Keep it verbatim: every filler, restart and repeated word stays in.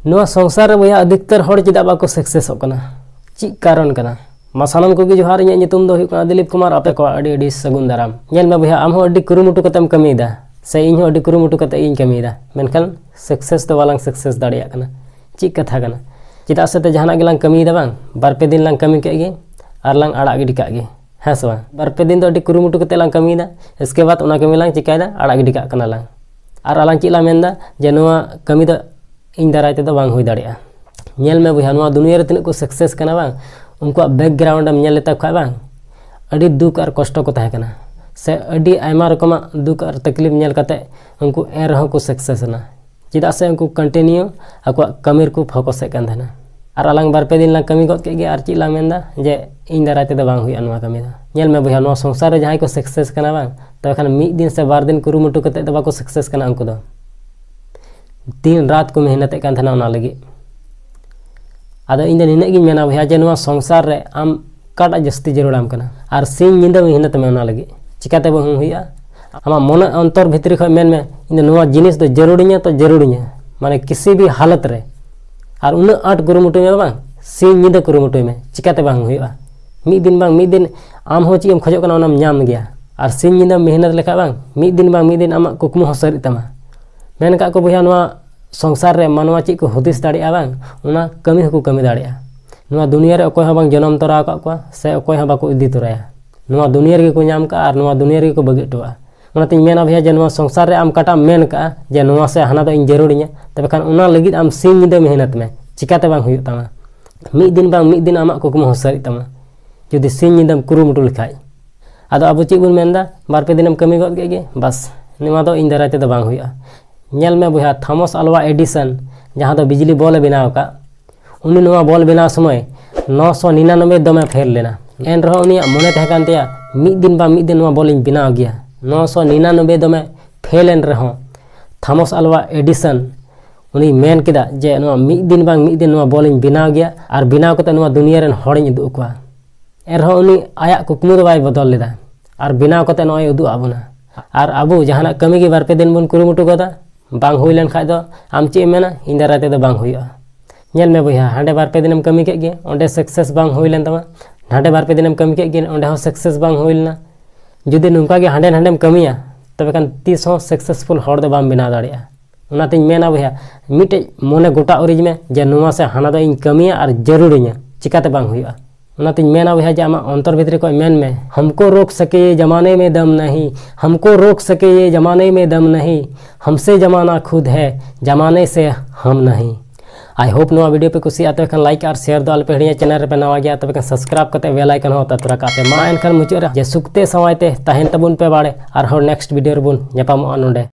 ᱱᱚᱣᱟ ᱥᱚᱝᱥᱟᱨ ᱨᱮ ᱵᱚᱭᱦᱟ ᱟᱹᱰᱤᱠᱛᱟᱨ ᱦᱚᱲ ᱪᱮᱫᱟᱜ ᱵᱟᱠᱚ ᱥᱟᱠᱥᱮᱥᱚᱜ ᱠᱟᱱᱟ? ᱪᱮᱫ ᱠᱟᱨᱚᱱ ᱠᱟᱱᱟ? ᱢᱟ ᱥᱟᱱᱟᱢ ᱠᱚᱜᱮ ᱡᱚᱦᱟᱨ, ᱤᱧᱟᱹᱜ ᱧᱩᱛᱩᱢ ᱫᱚ ᱦᱩᱭᱩᱜ ᱠᱟᱱᱟ ᱫᱤᱞᱤᱯ ᱠᱩᱢᱟᱨ᱾ ᱟᱯᱮ ᱠᱚᱣᱟᱜ ᱟᱹᱰᱤ ᱟᱹᱰᱤ ᱥᱟᱹᱜᱩᱱ ᱫᱟᱨᱟᱢ᱾ ᱧᱮᱞ ᱢᱮ ᱵᱚᱭᱦᱟ, ᱟᱢ ᱦᱚᱸ ᱟᱹᱰᱤ ᱠᱩᱨᱩᱢᱩᱴᱩ ᱠᱟᱛᱮᱢ ᱠᱟᱹᱢᱤᱭᱮᱫᱟ, ᱥᱮ ᱤᱧ ᱦᱚᱸ ᱟᱹᱰᱤ ᱠᱩᱨᱩᱢᱩᱴᱩ ᱠᱟᱛᱮ ᱤᱧ ᱠᱟᱹᱢᱤᱭᱮᱫᱟ, ᱢᱮᱱᱠᱷᱟᱱ ᱥᱟᱠᱥᱮᱥ ᱫᱚ ᱵᱟᱞᱟᱝ ᱥᱟᱠᱥᱮᱥ ᱫᱟᱲᱮᱭᱟᱜ ᱠᱟᱱᱟ᱾ ᱪᱮᱫ ᱠᱟᱛᱷᱟ ᱠᱟᱱᱟ? ᱪᱮᱫᱟᱜ ᱥᱮ ᱛᱮ ᱡᱟᱦᱟᱱᱟᱜ ᱜᱮᱞᱟᱝ ᱠᱟᱹᱢᱤᱭᱮᱫᱟ ᱵᱟᱝ, ᱵᱟᱨ ᱯᱮ ᱫᱤᱱ ᱞᱟᱝ ᱠᱟᱹᱢᱤ ᱠᱮᱫ ᱜᱮ ᱟᱨ ᱞᱟᱝ ᱟᱲᱟᱜ ᱜᱤᱰᱤ ᱠᱟᱜ ᱜᱮ, ᱦᱮᱸ ᱥᱮ ᱵᱟᱝ? ᱵᱟᱨ ᱯᱮ ᱫᱤᱱ ᱫᱚ ᱟᱹᱰᱤ ᱠᱩᱨᱩᱢᱩᱴᱩ ᱠᱟᱛᱮ ᱞᱟᱝ ᱠᱟᱹᱢᱤᱭᱮᱫᱟ, ᱤᱥᱠᱮ ᱵᱟᱫ ᱚᱱᱟ ᱠᱟᱹᱢᱤ ᱞᱟᱝ ᱪᱤᱠᱟᱭᱮᱫᱟ, ᱟᱲᱟᱜ ᱜᱤᱰᱤ ᱠᱟᱜ ᱠᱟᱱᱟ ᱞᱟᱝ᱾ ᱟᱨ ᱟᱞᱟᱝ ᱪᱮᱫ ᱞᱟᱝ ᱢᱮᱱᱫᱟ ᱡᱮ ᱱᱚᱣᱟ ᱠᱟᱹᱢᱤ ᱫᱚ ᱤᱧ ᱫᱟᱨᱟᱭ ᱛᱮᱫᱚ ᱵᱟᱝ ᱦᱩᱭ ᱫᱟᱲᱮᱭᱟᱜᱼᱟ᱾ ᱧᱮᱞ ᱢᱮ ᱵᱚᱭᱦᱟ, ᱱᱚᱣᱟ ᱫᱩᱱᱤᱭᱟᱹ ᱨᱮ ᱛᱤᱱᱟᱹᱜ ᱠᱚ ᱥᱟᱠᱥᱮᱥ ᱠᱟᱱᱟ ᱵᱟᱝ, ᱩᱱᱠᱩᱣᱟᱜ ᱵᱮᱠᱜᱨᱟᱣᱩᱱᱰ ᱮᱢ ᱧᱮᱞ ᱞᱮᱛᱟ ᱠᱷᱟᱡ ᱵᱟᱝ, ᱟᱹᱰᱤ ᱫᱩᱠ ᱟᱨ ᱠᱚᱥᱴᱚ ᱠᱚ ᱛᱟᱦᱮᱸ ᱠᱟᱱᱟ, ᱥᱮ ᱟᱹᱰᱤ ᱟᱭᱢᱟ ᱨᱚᱠᱚᱢᱟᱜ ᱫᱩᱠ ᱟᱨ ᱛᱟᱠᱞᱤᱯ ᱧᱮᱞ ᱠᱟᱛᱮ ᱩᱱᱠᱩ ᱮᱱ ᱨᱮᱦᱚᱸ ᱠᱚ ᱥᱟᱠᱥᱮᱥ ᱮᱱᱟ᱾ ᱪᱮᱫᱟᱜ ᱥᱮ ᱩᱱᱠᱩ ᱠᱚᱱᱴᱤᱱᱤᱭᱩ ᱟᱠᱚᱣᱟᱜ ᱠᱟᱹᱢᱤ ᱨᱮᱠᱚ ᱯᱷᱳᱠᱟᱥᱮᱫ ᱠᱟᱱ ᱛᱟᱦᱮᱱᱟ᱾ ᱟᱨ ᱟᱞᱟᱝ ᱵᱟᱨ ᱯᱮ ᱫᱤᱱ ᱞᱟᱝ ᱠᱟᱹᱢᱤ ᱜᱚᱫ ᱠᱮᱫ ᱜᱮ ᱟᱨ ᱪᱮᱫ ᱞᱟᱝ ᱢᱮᱱᱫᱟ ᱡᱮ ᱤᱧ ᱫᱟᱨᱟᱭ ᱛᱮᱫᱚ ᱵᱟᱝ ᱦᱩᱭᱩᱜᱼᱟ ᱱᱚᱣᱟ ᱠᱟᱹᱢᱤ ᱫᱚ᱾ ᱧᱮᱞ ᱢᱮ ᱵᱚᱭᱦᱟ, ᱱᱚᱣᱟ ᱥᱚᱝᱥᱟᱨ ᱨᱮ ᱡᱟᱦᱟᱸᱭ ᱠᱚ ᱥᱟᱠᱥᱮᱥ ᱠᱟᱱᱟ ᱵᱟᱝ, ᱛᱚᱵᱮ ᱠᱷᱟᱱ ᱢᱤᱫ ᱫᱤᱱ ᱥᱮ ᱵᱟᱨ ᱫᱤᱱ ᱠᱩᱨᱩᱢᱩᱴᱩ ᱠᱟᱛᱮ ᱫᱚ ᱵᱟᱠᱚ ᱥᱟᱠᱥᱮᱥ ᱠᱟᱱᱟ᱾ ᱩᱱᱠᱩ ᱫᱚ ᱫᱤᱱ ᱨᱟᱛ ᱠᱚ ᱢᱮᱦᱱᱚᱛᱮᱫ ᱠᱟᱱ ᱛᱟᱦᱮᱱᱟ ᱚᱱᱟ ᱞᱟᱹᱜᱤᱫ᱾ ᱟᱫᱚ ᱤᱧ ᱫᱚ ᱱᱤᱱᱟᱹᱜ ᱜᱤᱧ ᱢᱮᱱᱟ ᱵᱚᱭᱦᱟ, ᱡᱮ ᱱᱚᱣᱟ ᱥᱚᱝᱥᱟᱨ ᱨᱮ ᱟᱢ ᱚᱠᱟᱴᱟᱜ ᱡᱟᱹᱥᱛᱤ ᱡᱟᱹᱨᱩᱲᱟᱢ ᱠᱟᱱᱟ ᱟᱨ ᱥᱤᱧ ᱧᱤᱫᱟᱹ ᱢᱮᱦᱱᱚᱛ ᱢᱮ ᱚᱱᱟ ᱞᱟᱹᱜᱤᱫ᱾ ᱪᱤᱠᱟᱛᱮ ᱵᱟᱝ ᱦᱩᱭᱩᱜᱼᱟ? ᱟᱢᱟᱜ ᱢᱚᱱᱮ ᱚᱱᱛᱚᱨ ᱵᱷᱤᱛᱨᱤ ᱠᱷᱚᱱ ᱢᱮᱱ ᱢᱮ, ᱤᱧ ᱫᱚ ᱱᱚᱣᱟ ᱡᱤᱱᱤᱥ ᱫᱚ ᱡᱟᱹᱨᱩᱲᱤᱧᱟ ᱛᱚ ᱡᱟᱹᱨᱩᱲᱤᱧᱟ, ᱢᱟᱱᱮ ᱠᱤᱥᱤ ᱵᱷᱤ ᱦᱟᱞᱚᱛ ᱨᱮ᱾ ᱟᱨ ᱩᱱᱟᱹᱜ ᱟᱸᱴ ᱠᱩᱨᱩᱢᱩᱴᱩᱭ ᱢᱮ ᱵᱟᱝ, ᱥᱤᱧ ᱧᱤᱫᱟᱹ ᱠᱩᱨᱩᱢᱩᱴᱩᱭ ᱢᱮ, ᱪᱤᱠᱟᱛᱮ ᱵᱟᱝ ᱦᱩᱭᱩᱜᱼᱟ? ᱢᱤᱫ ᱫᱤᱱ ᱵᱟᱝ ᱢᱤᱫ ᱫᱤᱱ ᱟᱢ ᱦᱚᱸ ᱪᱮᱫ ᱮᱢ ᱠᱷᱚᱡᱚᱜ ᱠᱟᱱᱟ ᱚᱱᱟᱢ ᱧᱟᱢ ᱜᱮᱭᱟ᱾ ᱟᱨ ᱥᱤᱧ ᱧᱤᱫᱟᱹᱢ ᱢᱮᱦᱱᱚᱛ ᱞᱮᱠᱷᱟᱡ ᱵᱟᱝ, ᱢᱤᱫ ᱫᱤᱱ ᱵᱟᱝ ᱢᱤᱫ ᱫᱤᱱ ᱟᱢᱟᱜ ᱠᱩᱠᱢᱩ ᱦᱚᱸ ᱥᱟᱹᱨᱤᱜ ᱛᱟᱢᱟ᱾ ᱢᱮᱱ ᱠᱟᱜ ᱠᱚ ᱵᱚᱭᱦᱟ, ᱱᱚᱣᱟ ᱥᱚᱝᱥᱟᱨ ᱨᱮ ᱢᱟᱱᱣᱟ ᱪᱮᱫ ᱠᱚ ᱦᱩᱫᱤᱥ ᱫᱟᱲᱮᱭᱟᱜᱼᱟ ᱵᱟᱝ, ᱚᱱᱟ ᱠᱟᱹᱢᱤ ᱦᱚᱸᱠᱚ ᱠᱟᱹᱢᱤ ᱫᱟᱲᱮᱭᱟᱜᱼᱟ᱾ ᱱᱚᱣᱟ ᱫᱩᱱᱤᱭᱟᱹ ᱨᱮ ᱚᱠᱚᱭ ᱦᱚᱸ ᱵᱟᱝ ᱡᱚᱱᱚᱢ ᱛᱚᱨᱟ ᱟᱠᱟᱫ ᱠᱚᱣᱟ ᱥᱮ ᱚᱠᱚᱭ ᱦᱚᱸ ᱵᱟᱠᱚ ᱤᱫᱤ ᱛᱚᱨᱟᱭᱟ᱾ ᱱᱚᱣᱟ ᱫᱩᱱᱤᱭᱟᱹ ᱨᱮᱜᱮ ᱠᱚ ᱧᱟᱢ ᱠᱟᱜᱼᱟ ᱟᱨ ᱱᱚᱣᱟ ᱫᱩᱱᱤᱭᱟᱹ ᱨᱮᱜᱮ ᱠᱚ ᱵᱟᱹᱜᱤ ᱦᱚᱴᱚᱣᱟᱜᱼᱟ᱾ ᱚᱱᱟᱛᱤᱧ ᱢᱮᱱᱟ ᱵᱚᱭᱦᱟ ᱡᱮ ᱱᱚᱣᱟ ᱥᱚᱝᱥᱟᱨ ᱨᱮ ᱟᱢ ᱚᱠᱟᱴᱟᱜ ᱮᱢ ᱢᱮᱱ ᱠᱟᱜᱼᱟ ᱡᱮ ᱱᱚᱣᱟ ᱥᱮ ᱦᱟᱱᱟ ᱫᱚ ᱤᱧ ᱡᱟᱹᱨᱩᱲᱤᱧᱟ, ᱛᱚᱵᱮ ᱠᱷᱟᱱ ᱚᱱᱟ ᱞᱟᱹᱜᱤᱫ ᱟᱢ ᱥᱤᱧ ᱧᱤᱫᱟᱹ ᱢᱮᱦᱱᱚᱛ ᱢᱮ, ᱪᱤᱠᱟᱛᱮ ᱵᱟᱝ ᱦᱩᱭᱩᱜ ᱛᱟᱢᱟ? ᱢᱤᱫ ᱫᱤᱱ ᱵᱟᱝ ᱢᱤᱫ ᱫᱤᱱ ᱟᱢᱟᱜ ᱠᱩᱠᱢᱩ ᱦᱚᱸ ᱥᱟᱹᱨᱤᱜ ᱛᱟᱢᱟ᱾ ᱡᱩᱫᱤ ᱥᱤᱧ ᱧᱤᱫᱟᱹᱢ ᱠᱩᱨᱩᱢᱩᱴᱩ ᱞᱮᱠᱷᱟᱡ᱾ ᱟᱫᱚ ᱟᱵᱚ ᱪᱮᱫ ᱵᱚᱱ ᱢᱮᱱᱫᱟ, ᱵᱟᱨ ᱯᱮ ᱫᱤᱱᱮᱢ ᱠᱟᱹᱢᱤ ᱜᱚᱫ ᱠᱮᱫ ᱜᱮ, ᱵᱟᱥ, ᱱᱚᱣᱟ ᱫᱚ ᱤᱧ ᱫᱟᱨᱟᱭ ᱛᱮᱫᱚ ᱵᱟᱝ ᱦᱩᱭᱩᱜᱼᱟ᱾ ᱧᱮᱞ ᱢᱮ ᱵᱚᱭᱦᱟ, ᱛᱷᱟᱢᱟᱥ ᱟᱞᱣᱟ ᱮᱰᱤᱥᱚᱱ, ᱡᱟᱦᱟᱸ ᱫᱚ ᱵᱤᱡᱽᱞᱤ ᱵᱚᱞᱮ ᱵᱮᱱᱟᱣ ᱟᱠᱟᱫ, ᱩᱱᱤ ᱱᱚᱣᱟ ᱵᱚᱞ ᱵᱮᱱᱟᱣ ᱥᱚᱢᱚᱭ ᱱᱚᱥᱚ ᱱᱤᱨᱟᱱᱚᱵᱵᱳᱭ ᱫᱚᱢᱮ ᱯᱷᱮᱞ ᱞᱮᱱᱟ᱾ ᱮᱱ ᱨᱮᱦᱚᱸ ᱩᱱᱤᱭᱟᱜ ᱢᱚᱱᱮ ᱛᱟᱦᱮᱸ ᱠᱟᱱ ᱛᱟᱭᱟ, ᱢᱤᱫ ᱫᱤᱱ ᱵᱟᱝ ᱢᱤᱫ ᱫᱤᱱ ᱱᱚᱣᱟ ᱵᱚᱞ ᱤᱧ ᱵᱮᱱᱟᱣ ᱜᱮᱭᱟ᱾ ᱱᱚᱥᱚ ᱱᱤᱨᱟᱱᱚᱵᱵᱳᱭ ᱫᱚᱢᱮ ᱯᱷᱮᱞ ᱮᱱ ᱨᱮᱦᱚᱸ ᱛᱷᱟᱢᱟᱥ ᱟᱞᱣᱟ ᱮᱰᱤᱥᱚᱱ ᱩᱱᱤ ᱢᱮᱱ ᱠᱮᱫᱟ ᱡᱮ ᱱᱚᱣᱟ ᱢᱤᱫ ᱫᱤᱱ ᱵᱟᱝ ᱢᱤᱫ ᱫᱤᱱ ᱱᱚᱣᱟ ᱵᱚᱞ ᱤᱧ ᱵᱮᱱᱟᱣ ᱜᱮᱭᱟ ᱟᱨ ᱵᱮᱱᱟᱣ ᱠᱟᱛᱮ ᱱᱚᱣᱟ ᱫᱩᱱᱤᱭᱟᱹ ᱨᱮᱱ ᱦᱚᱲᱤᱧ ᱩᱫᱩᱜ ᱟᱠᱚᱣᱟ᱾ ᱮᱱ ᱨᱮᱦᱚᱸ ᱩᱱᱤ ᱟᱭᱟᱜ ᱠᱩᱠᱢᱩ ᱫᱚ ᱵᱟᱭ ᱵᱚᱫᱚᱞ ᱞᱮᱫᱟ ᱟᱨ ᱵᱮᱱᱟᱣ ᱠᱟᱛᱮ ᱱᱚᱜᱼᱚᱭ ᱩᱫᱩᱜ ᱟᱫ ᱵᱚᱱᱟ᱾ ᱟᱨ ᱟᱵᱚ ᱡᱟᱦᱟᱱᱟᱜ ᱠᱟᱹᱢᱤ ᱜᱮ ᱵᱟᱨ ᱯᱮ ᱫᱤᱱ ᱵᱚᱱ ᱠᱩᱨᱩᱢᱩᱴᱩ ᱜᱚᱫᱟ, ᱵᱟᱝ ᱦᱩᱭ ᱞᱮᱱ ᱠᱷᱟᱡ ᱫᱚ ᱟᱢ ᱪᱮᱫ ᱮᱢ ᱢᱮᱱᱟ, ᱤᱧ ᱫᱟᱨᱟᱭ ᱛᱮᱫᱚ ᱵᱟᱝ ᱦᱩᱭᱩᱜᱼᱟ᱾ ᱧᱮᱞ ᱢᱮ ᱵᱚᱭᱦᱟ, ᱦᱟᱸᱰᱮ ᱵᱟᱨ ᱯᱮ ᱫᱤᱱᱮᱢ ᱠᱟᱹᱢᱤ ᱠᱮᱫ ᱜᱮ, ᱚᱸᱰᱮ ᱥᱟᱠᱥᱮᱥ ᱵᱟᱝ ᱦᱩᱭ ᱞᱮᱱ ᱛᱟᱢᱟ᱾ ᱦᱟᱸᱰᱮ ᱵᱟᱨ ᱯᱮ ᱫᱤᱱᱮᱢ ᱠᱟᱹᱢᱤ ᱠᱮᱫ ᱜᱮ, ᱚᱸᱰᱮ ᱦᱚᱸ ᱥᱟᱠᱥᱮᱥ ᱵᱟᱝ ᱦᱩᱭ ᱞᱮᱱᱟ᱾ ᱡᱩᱫᱤ ᱱᱚᱝᱠᱟ ᱜᱮ ᱦᱟᱸᱰᱮ ᱱᱟᱸᱰᱮᱢ ᱠᱟᱹᱢᱤᱭᱟ, ᱛᱚᱵᱮ ᱠᱷᱟᱱ ᱛᱤᱥ ᱦᱚᱸ ᱥᱟᱠᱥᱮᱥᱯᱷᱩᱞ ᱦᱚᱲ ᱫᱚ ᱵᱟᱢ ᱵᱮᱱᱟᱣ ᱫᱟᱲᱮᱭᱟᱜᱼᱟ᱾ ᱚᱱᱟᱛᱤᱧ ᱢᱮᱱᱟ ᱵᱚᱭᱦᱟ, ᱢᱤᱫᱴᱮᱡ ᱢᱚᱱᱮ ᱜᱚᱴᱟ ᱩᱨᱤᱡ ᱢᱮ ᱡᱮ ᱱᱚᱣᱟ ᱥᱮ ᱦᱟᱱᱟ ᱫᱚ ᱤᱧ ᱠᱟᱹᱢᱤᱭᱟ ᱟᱨ ᱡᱟᱹᱨᱩᱲᱤᱧᱟ, ᱪᱤᱠᱟᱛᱮ ᱵᱟᱝ ᱦᱩᱭᱩᱜᱼᱟ? ᱚᱱᱟᱛᱤᱧ ᱢᱮᱱᱟ ᱵᱚᱭᱦᱟ ᱡᱮ ᱟᱢᱟᱜ ᱚᱱᱛᱚᱨ ᱵᱷᱤᱛᱨᱤ ᱠᱷᱚᱱ ᱢᱮᱱ ᱢᱮ, हमको रोक सके ये जमाने में दम नहीं, हमको रोक सके ये जमाने में दम नहीं, हमसे जमाना खुद है, जमाने से हम नहीं। I hope ᱱᱚᱣᱟ ᱵᱷᱤᱰᱤᱭᱳ ᱯᱮ ᱠᱩᱥᱤᱭᱟᱜᱼᱟ, ᱛᱚᱵᱮ ᱠᱷᱟᱱ ᱞᱟᱭᱤᱠ ᱟᱨ ᱥᱮᱭᱟᱨ ᱫᱚ ᱟᱞᱚᱯᱮ ᱦᱤᱲᱤᱧᱟ᱾ ᱪᱮᱱᱮᱞ ᱨᱮᱯᱮ ᱱᱟᱣᱟ ᱜᱮᱭᱟ, ᱛᱚᱵᱮ ᱠᱷᱟᱱ ᱥᱟᱵᱥᱠᱨᱟᱭᱤᱵ ᱠᱟᱛᱮ ᱵᱮᱞ ᱟᱭᱠᱚᱱ ᱦᱚᱸ ᱚᱛᱟ ᱛᱚᱨᱟ ᱠᱟᱜ ᱯᱮ᱾ ᱢᱟ ᱮᱱᱠᱷᱟᱱ ᱢᱩᱪᱟᱹᱫ ᱨᱮ ᱡᱮ ᱥᱩᱠᱛᱮ ᱥᱟᱶᱟᱭ ᱛᱮ ᱛᱟᱦᱮᱱ ᱛᱟᱵᱚᱱ ᱯᱮ ᱵᱟᱲᱮ, ᱟᱨᱦᱚᱸ ᱱᱮᱠᱥᱴ ᱵᱷᱤᱰᱤᱭᱳ ᱨᱮᱵᱚᱱ ᱧᱟᱯᱟᱢᱚᱜᱼᱟ ᱱᱚᱰᱮ᱾